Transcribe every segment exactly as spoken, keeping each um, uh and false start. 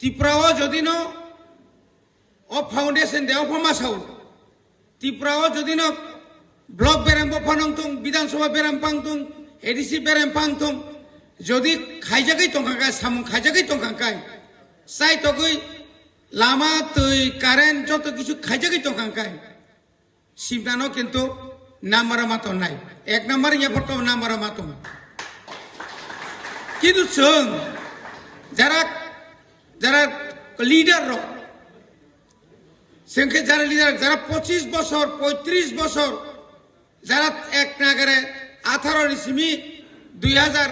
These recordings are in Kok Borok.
Tripura o jodi no o foundation de o pha ma sao. Tripura o jodi no block berem bo phanang tung, Bidhan Sabha berem pang tung, A D C berem pang tung, jodi khaijagwi tongkha kai, samung khaijagwi tongkha kai, chai togwi lama, twi, current joto kisu khaijagwi tongkha kai, simnano kintu number ma tongnai. Ek number ya photo number ma tong. Kintu chwng jara, jara leader rok, chwng khe jara leader, jara pochis bosor, poitris bosor, jara ek nagare atharo ni simi dui hazar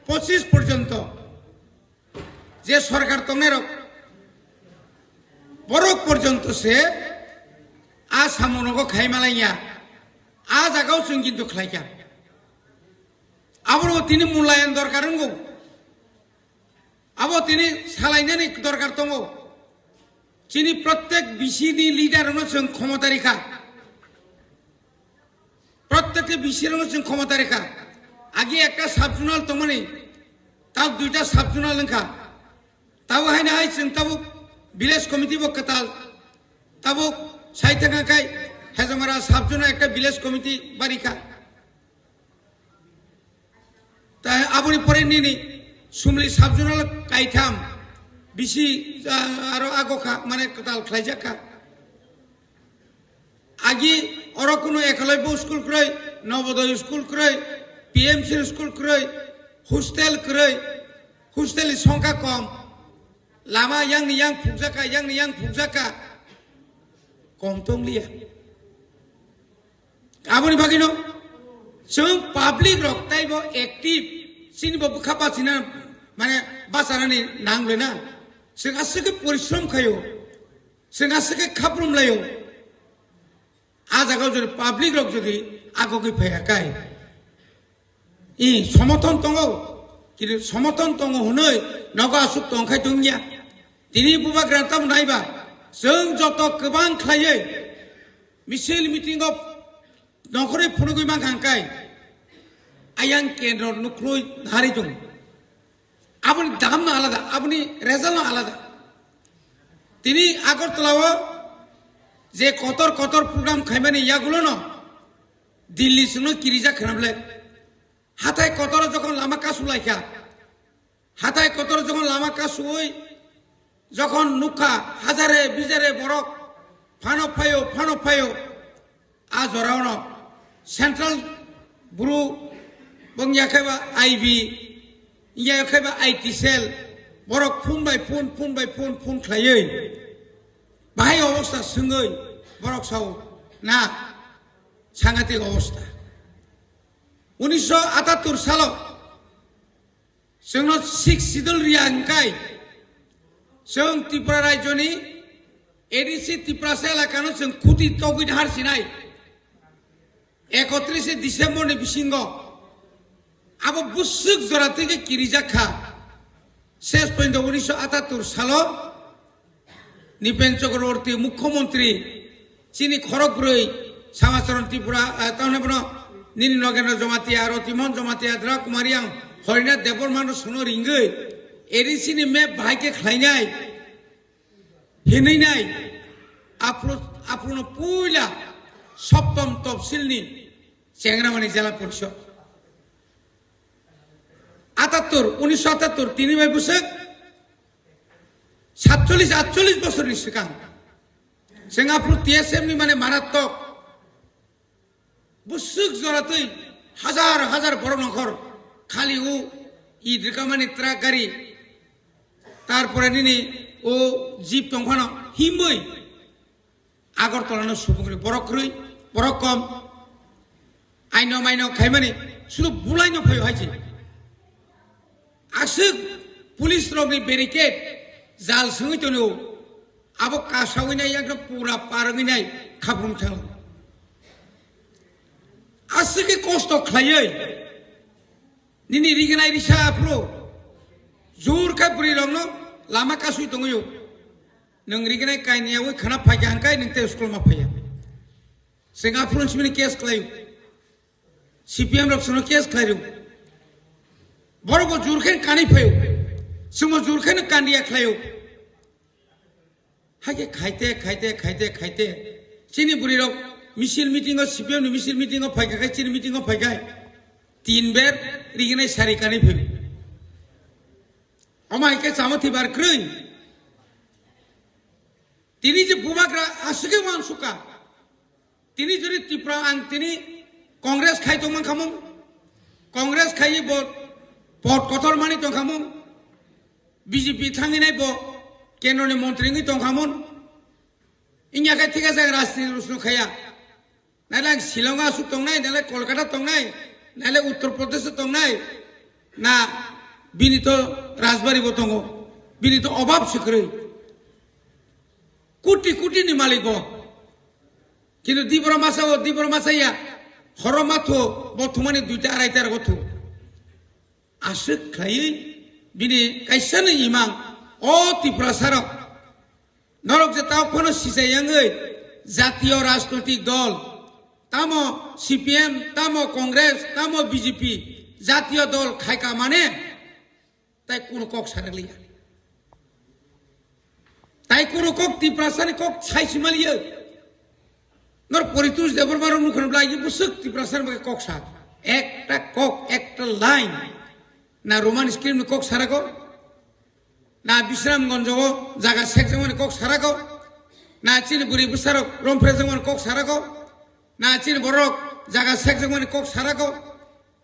pochis porjonto je sorkar tongnairok, borok porjonto se a samunogo khaimalaiya, a jagao chwng kintu khlaikha. Aboro tini mulayan dorkar wngo, abo tini salainani dorkar tongo. Chini prottek bisini leader no chwng khomota rikha. Prottekti bisirokno chwng khomota rikha. Agi ekta sub-zonal tongmani, tabuk duita sub-zonal wngkha. Tabuk haino hai chwng tabuk village committee bo kwtal. Tabuk sai thangkha khai Hejamara sub-zonal ekta village committee barikha. Tai aboni pore nini Sumli sub-zonal kaitham bisi, ah, aro agokha, mane kwtal khlaijakha. Agi oro kuno ekolaibo school kwrwi, Nobodoy school kwrwi, P M C school kwrwi, hostel kwrwi, hostel ni songkha kom, lama yang ni yang phukjakha, yang ni yang phukjakha, kom tongliya. Aboni bagwino chwng public rok taibo active, chini bo bwkha bachina, mane bachanani nang le na, chwng aswk khe porishrom khaio. Chwng aswk khe khaprum laio. A jagao jodi public rok jodi agogwi phaiya kai, i somothon tongo, kintu somothon tongo hwnwi nogo aswk tong khai tongya. Tini bubagra tamo naiba, chwng joto kwbang khlaiwi misil meeting o nongkhorwi phunugwi mankha hwnkai, ayang kendro nukhlwi nari tong. Aboni damno alada, aboni resultno alada. Tini Agartala o je kotor kotor program khaimani yagulono Delhi songno kirijak khna bwle. Hathai kotoro jokhon lama kasu laikha, hathai kotoro jokhon lama kasuwi jokhon nukha hajare bijare borok phano phaio, phano phaio, a joraono central bru bong yakhaiba I B, yakhaiba I T cell, borok phone bai phone, phone bai phone, phone khlaiwi bahai obostha swngwi borok sao na sangatik obostha. Unisho atattur salo chwngno Sixth Schedule riya hwnkai, chwng Tripura rajyoni A D C Tiprasa elakano chwng khuti togwi harsinai. Ekotrise December ni bisingo abo bwswk jora twi khe kirijak kha. Ses pointo unisho atattur salo Nipen Chakraborty mukhyamantri, chini khorok bwrwi Samacharan Tripura, eh, tamni bono nini Nogendra Jamatia, Ratimohan Jamatia, Dra Kumar Yang, Harinath Debbarma no sono ringwi A D C ni map bahai khe khlainai, hinwi nai, apro-, aprono puila Saptam Topsil ni Chengramani Jela Porishod. Atattur, unisho atattur, tini bai bwswk satchollis atchollis bosorni swkang chwng aphuru T S F ni mane marattok bwswk joratwi hajar hajar borok nongkhor khali o id rwkamani truck gari, tarpore nini o jeep tongphano himwi Agartala no subung ri borok kwrwi, borok kom. Aino maino khaimani sudu bulai no phaio hai se. Aswk police rok ni barricade jal swngwi tongo. Abo kasawi nai yakno pura parwngwi nai khapung thang. Aswk khe kosto khlaiwi nini rignai risa aphuru jur khe bwrwi rok no lama kasui tongwi o. Nwng rignai kainwi yaui khana phaikha hwnkhai nwng tei school ma phaiya. Chwng aphuru simi case khlaio. C P M rok chwngno case khlaio. Borok bo jur khe kani phaio. Chwngbo jur khe kandiya khlaio. Haikhe khaite, khaite, khaite, khaite. Chini bwrwi rok misil meeting o, C P M ni misil meeting o phaikha khai, chini meeting o phaikhai. Tin ber riginai sari kanwi phaibo. Omo haikhe chamo thibar kwrwi. Tini je bubagra aswkhe uansukha. Tini jodi Tripura ang tini Congress khai tongmang khamung. Congress khai bo pot kotor mani tongkhamung. B J P thanginai bo kendroni montri wngwi tongkhamung. Ingya khe thik ase, rajniti rusno khaya. Naile ang Shillong asuk tongnai, naile Kolkata tongnai, naile Uttar Pradesh tongnai, na bini to Rajbari bo tongo, bini to obab se kwrwi. Kuti kuti ni malik bo. Kintu dibro masa o, dibro masa ya, horo matho bo thumani duita araita rogo thu. Aswk khlaiwi bini kaisa ni imang, o Tiprasa rok, norok je tao phano sisai yangwi jatiyo rajnoitik dol, tamo C P M, tamo Congress, tamo B J P, jatiyo dol khaika mane, tai kuno kok sarakliya. Tai kuno kok Tiprasani kok sai simaliya. Nor Paritosh Debbarma rok nukhan blai busuk Tiprasani bagwi kok sa. Ekta kok, ekta line. Na Roman script ni kok sarago. Na Bisramganj o jaga sekjakmani kok sarago. Na chini bwrwi bwsarok romphrejakmani kok sarago. Na chini borok jaga sekjakmani kok sarago.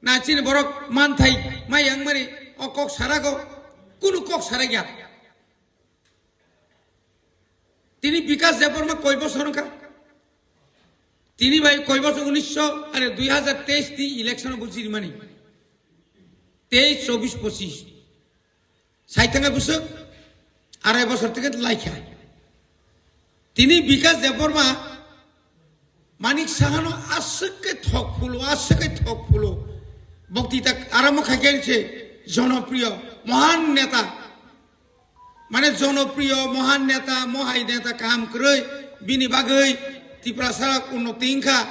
Na chini borok manthai mai yangmani o kok sarago. Kunu kok sarakya. Tini Bikas Debbarma koi bosor wngkha? Tini bai koi bosor, unisho, are, dui hazar teis ni election o bo jirimani. Teis, chobis, pochis. Saitanga bwswk arai bosor theke laikha. Tini Bikas Debbarma Manik Sahano aswk khe thok phulo, aswk khe thok phulo. Boktita aramo khaikhe se jonopriyo, mohan neta. Mane jonopriyo, mohan neta, mohai neta kaham kwrwi, bini bagwi Tiprasa unnoti wngkha.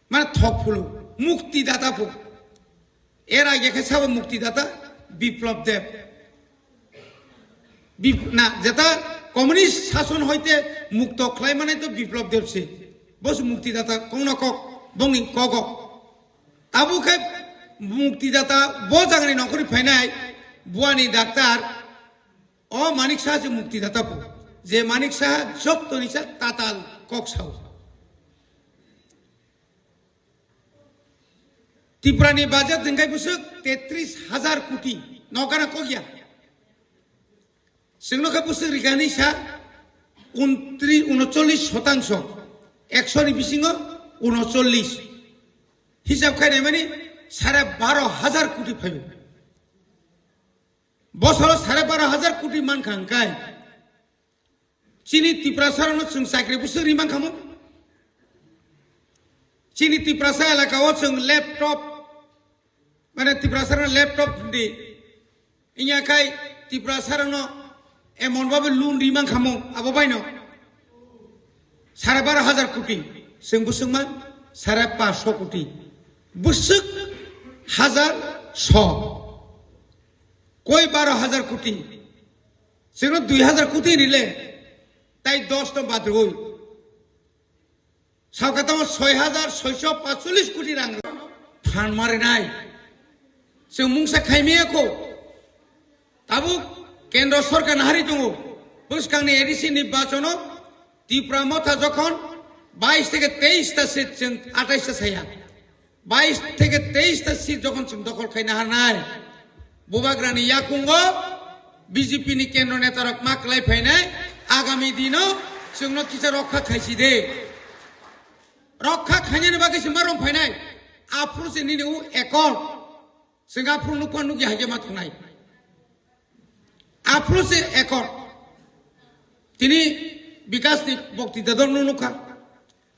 Mane thok phulo, mukti data phu. Er age khe sabo mukti data Biplab Deb. Bip-, na, jeta communist sason hoite mukto khlai mane to Biplab Deb se. Bo se mukti data kongno kok, bongni kogo. Abo khe mukti data bo jagani nongkhorni phainai buani daktar o Manik Saha se mukti data phu. Je Manik Saha jotto ni sa tatal kok sao. Tripura ni budget hwnkhe bwswk tetris hajar koti, nokara kokya. Chwngno khe bwswk rikani sa untri-, unochollis shotangso, ekso ni bisingo unochollis. Hisab khainai mani sare baro hajar koti phaio. Bosoro sare baro hajar koti mankha hwnkhe, chini Tiprasarokno chwng chakri bwswk ri mankhamu? Chini Tiprasa elaka o chwng laptop, mane Tiprasarokno laptop di. Inya khai Tiprasarokno emon babe loan ri mankhamu abo baino. Sare baro hajar koti, chwng bwswk man sare paso koti. Bwswk hajar so. Koi baro hajar koti? Chwngno dui hajar koti rile, tai dos no bad rwui. Saukha tamo soi hajar soiso pachchollis koti rang phan marinai. Chwng mungsa khaimaya kho. Tabuk kendro sorkar nahari tongo. Bwskangni A D C nirbachono Tipra Motha jokhon bais theke teis ta seat chwng atais ta saya. Bais theke teis ta seat jokhon chwng dokhol khaina harnai, Bubagrani yakungo B J P ni kendro netarok ma kwlai phainai, agami dino chwngno kisa rokha khaisi de. Rokha khainani bagwi se ma rong phainai. Aphuru se nini u ekor. Chwng aphuru nukma nukya hai khe ma thangnai. Aphuru se ekor. Tini Bikas ni bokti dador no nukha.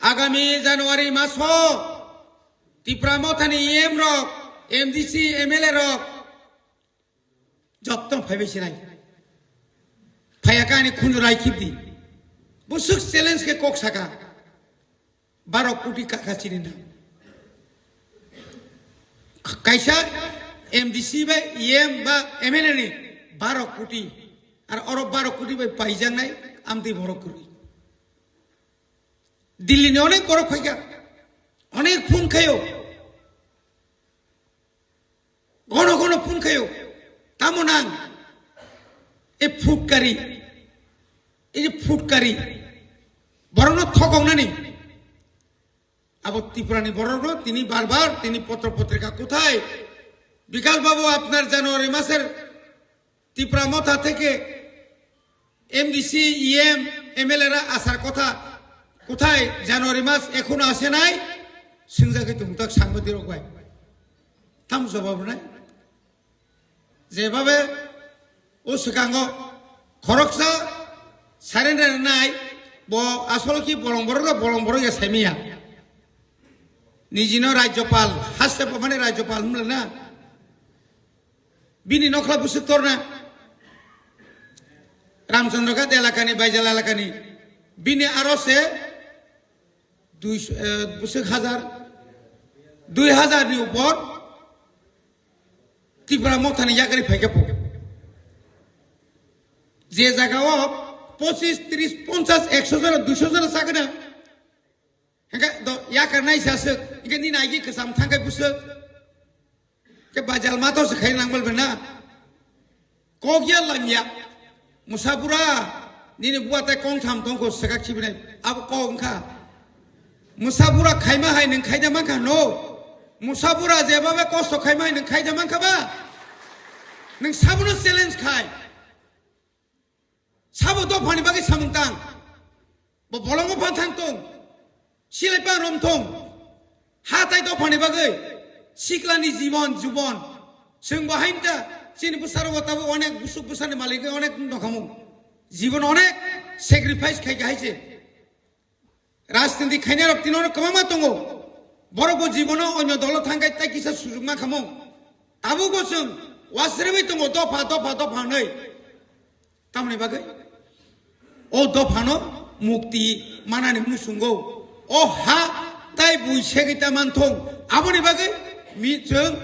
Agami January maso Tipra Mothani E M rok, M D C, M L A rok jotto phaibai sinai. Phaiya kani khunju rai khibdi. Bwswk challenge khe kok saka. Baro koti kaka chini na. Kaisa M D C bai E M ba M L A ni baro koti. Ar oro baro koti bai paijaknai Amtwi borok kwrwi. Delhi ni onek borok phaikha, onek phone khaio, gono gono phone khaio. Tamo nang e phutkari, e je phutkari, borokno thokoknani. Abo Tripura ni borok no tini bar bar tini potro potrika kothai, Bikash babu, apnar January maser Tipra Motha theke M D C, E M, M L A ra asar kotha kothai, January mas ekhono ase nai, swngjagwi tongthok sangbadirok bai. Tam jobab nai. Jebabe o swkango khoroksa surrender nai, bo asolo ki bolong borok da bolong borok ya saimiya. Nijino Rajyapal, haste pamani Rajyapal hwnla na. Bini nokla busuk torna. Ramchandra Ghat elakani, Baijal elakani. Bini aro se dui, eh, busuk hajar, dui hajar ni upor. Tipra Mothani yakari phaikhe po. Je jaga o pochis, tris, ponchas, ekso jona, duiso jona sakna. Hingke do yakar nai sasuk. Hingke ni naigi kesam thangkai busuk. Ke bajal mato se khai nang bol bena. Kok ya lam ya. Musabura, nini bua tai kong tham tong ko saka khibinai. Abo kok wngkha. Musabura khaima hai nang khaida mankha no. Musabura jeba be kosto khaima hai nang khaida mankha ba. Nang sabono challenge khai. Sabo dophani bagwi samung tang. Bo bolongo phan thang tong. Silai pang rom thong. Ha tai dophani bagwi. Siklani jibon, jubon. Chwng bo haimta. Chini bwsarok bo tabuk onek busuk bwsani malik onek nokhamung. Jibon onek sacrifice khai khai se. Rajniti khainai rok tino kwbangma tongo. Borok bo jibono onyo dolo thangkai tai kisa sujukma khamung. Tabuk bo chwng wasrwi tongo dopha, dopha, dopha hwnwi. Tamoni bagwi o dophano mukti manani muchungo o ha tai bui segwi ta manthong. Aboni bagwi mi chwng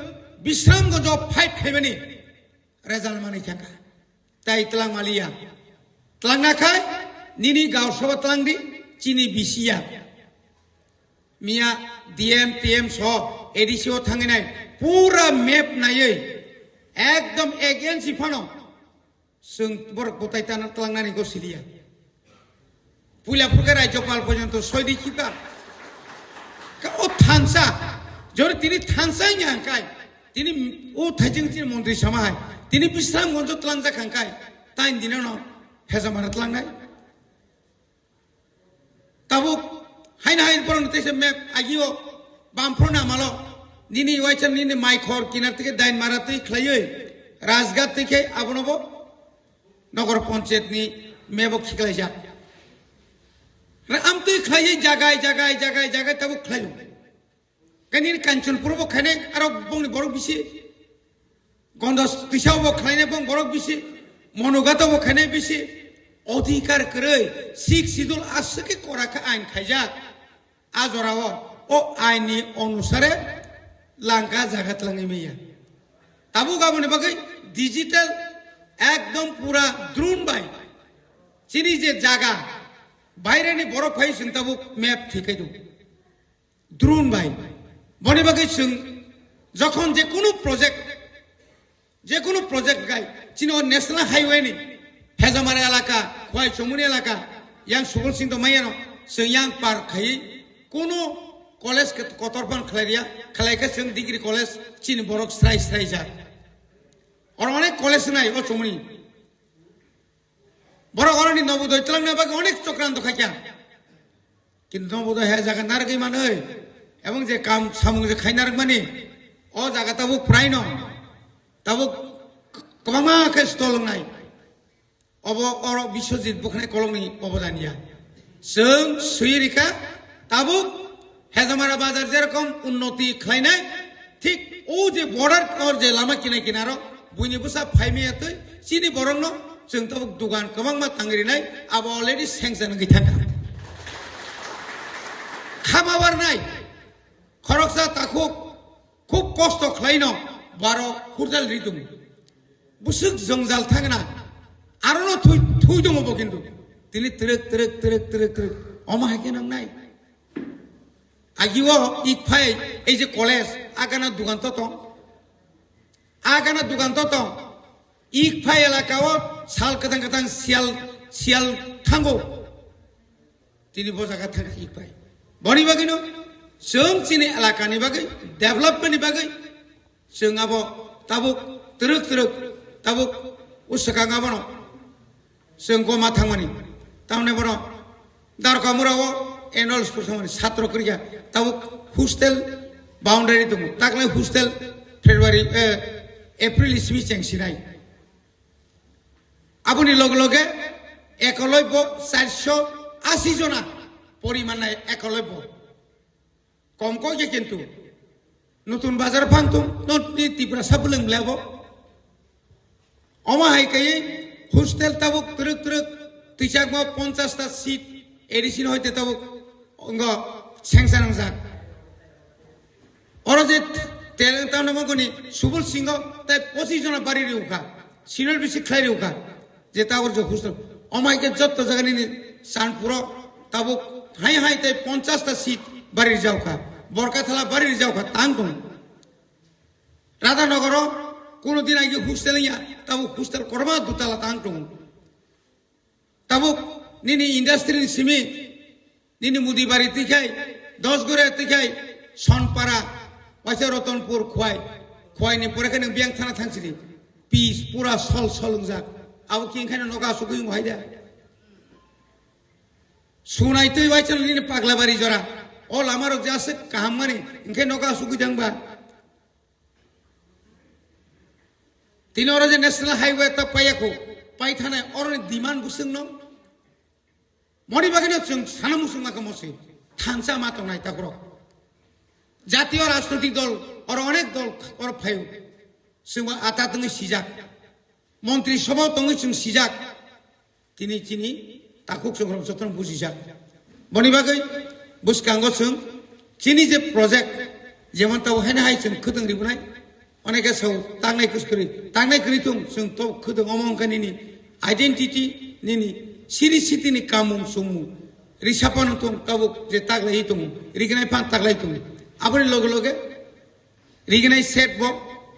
Bisramgonjo fight khaimani result manwi thangkha. Tai tlang maliya. Tlang nakhai nini gausaba tlang di, chini bisiya. Miya D M, T M so A D C o thanginai pura map naiwi ekdom against phano. Chwng borok bwtai tana tlangnani go siliya. Puila phurkhe Rajyapal porjonto soidi khita. Ka o thansa, jori tini thansa wngya hwnkai, tini o thaijing tini montri sama hai, tini Bisramgonjo tlangjak hwnkai, tain dinano Hezamara tlangnai. Tabuk haino hai borokno teisa map agio bamphro na malo. Nini waisa nini mai khor kinar tike dain mara twi khlaiwi Rajghat twi khe abono bo Nogor Panchayat ni map o khiklaijak. Re amtwi khlaiwi jagai, jagai, jagai, jagai tabuk khlaio. Kani Kanchanpur bo khainai aro bongni borok bisi. Gondos Tisao bo khlainai bong borok bisi. Monogato bo khainai bisi. Odhikar kwrwi Sixth Schedule aswk khe kora khe ain khaijak. A jorao o ain ni onusare langka jaga tlangwi maya. Tabuk aboni bagwi digital ekdom pura drone bai. Chini je jaga baireni borok phai chwng tabuk map thikai do. Drone bai. Boni bagwi chwng jokhon je kunu project, je kunu project gai, chini o National Highway ni Hezamara elaka, Khwai Chomoni elaka, yang Subol Singh to mayano, chwng yang par khai, kunu college ke kotor phan khlai riya, khlai khe chwng degree college chini borok srai srai jak. Oro onek college nai o Chomoni. Borok oroni Nobodoi twlangna bagwi onek chokranto khaikha. Kintu Nobodoi hai jaga narwgwi manwi, ebong je kam samung je khai narwkmani, o jaga tabuk praino, tabuk kwbangma khe stol wngnai. Obo oro Biswajit bwkhnai kolokni obodan ya. Chwng swi rikha, tabuk Hezamara bazar jerokom unnoti khlainai, thik o je border or je lama kinai kinaro buini bwsa phaimaya twi chini borokno chwng tabuk dugan kwbangma tangwi rinai, abo already sanction wngwi thangkha. Khama warnai, khoroksa takhuk khub kosto khlaino baro hurjal ri tongo. Bwswk jwngjal thangna, arono thui, thui tongo bo kintu. Tini twrwk, twrwk, twrwk, twrwk, twrwk. Omo hai khe nang nai. Agi o ik phai, ei je college, agana dugan to tong. Agana dugan to tong. Ik phai elaka o sal kwthang kwthang siyal, siyal thango. Tini bo jaga thang ik phai. Boni bagwi no, chwng chini elaka ni bagwi, development ni bagwi, chwng abo tabuk twrwk twrwk, tabuk usakang abono chwng goma thangmani. Tamni bono Darkamura o annual sports thangmani satro kwrwikha. Tabuk hostel boundary tongo. Takle hostel February, eh, April simi cheng sinai. Aboni loge loge ekolobyo charso asi jona poriman nai ekolobyo. Kom kok ya kintu. Nutun bazar phang tung, not ni Tiprasa bwlwng lebo. Omo hai kai hostel tabuk twrwk twrwk twichakma ponchash ta seat addition hoite tabuk ongo sengsa nangjak. Oro je teleng tamno mokoni Subul Singho tai pochis jona bari riukha, senior bisi khlai riukha. Je tabuk je hostel, omai ke jotto jaga nini Sanpuro tabuk hai hai tei ponchash ta seat bari rijaukha, Borkathala bari rijaukha, tang tong. Radhanogoro kuno din agi hostel ya, tabuk hostel korma dutala tang tong. Tabuk nini industry ni simi, nini Mudibari twikhai, Dosgore twikhai, Sonpara, waisa Rotonpur, Khwai, Khwai ni pore khe nang Biang Thana thangsidi. Pis pura sol sol wngjak. Abo khe wngkhaino nogo asugwi wngo hai da. Sunai twi waisa nini Paglabari jora. O lama rok je aswk kaham mani, wngkhe nogo asugwi dangba. Tini oro je National Highway ta paiya kho, pai thanai oroni demand bwswk no. Moni bagwi no chwng sana muchung ma kamo se thansa ma tongnai ta borok. Jatiyo rajnoitik dol, oro onek dol oro phaio. Chwng bo ata tongwi sijak. Montri Sabha tongwi chwng sijak. Tini chini takhuk chwng rok jotono bujijak. Boni bagwi bwskango chwng chini je project jemon tabo haino hai chwng khwtwng ribwnai, oneke sao tangnai kwskwrwi, tangnai kwrwi thung, chwng to khwtwng omo wngkha nini identity, nini siri sitini kamung chumung, risapano thung tabuk je taglaiwi tongo, rignai phan taglai tongo. Aboni loge loge rignai set bo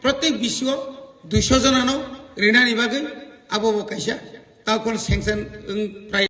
protek bisio duiso jonano rinani bagwi abo bo kaisa takhuk sanction wng prai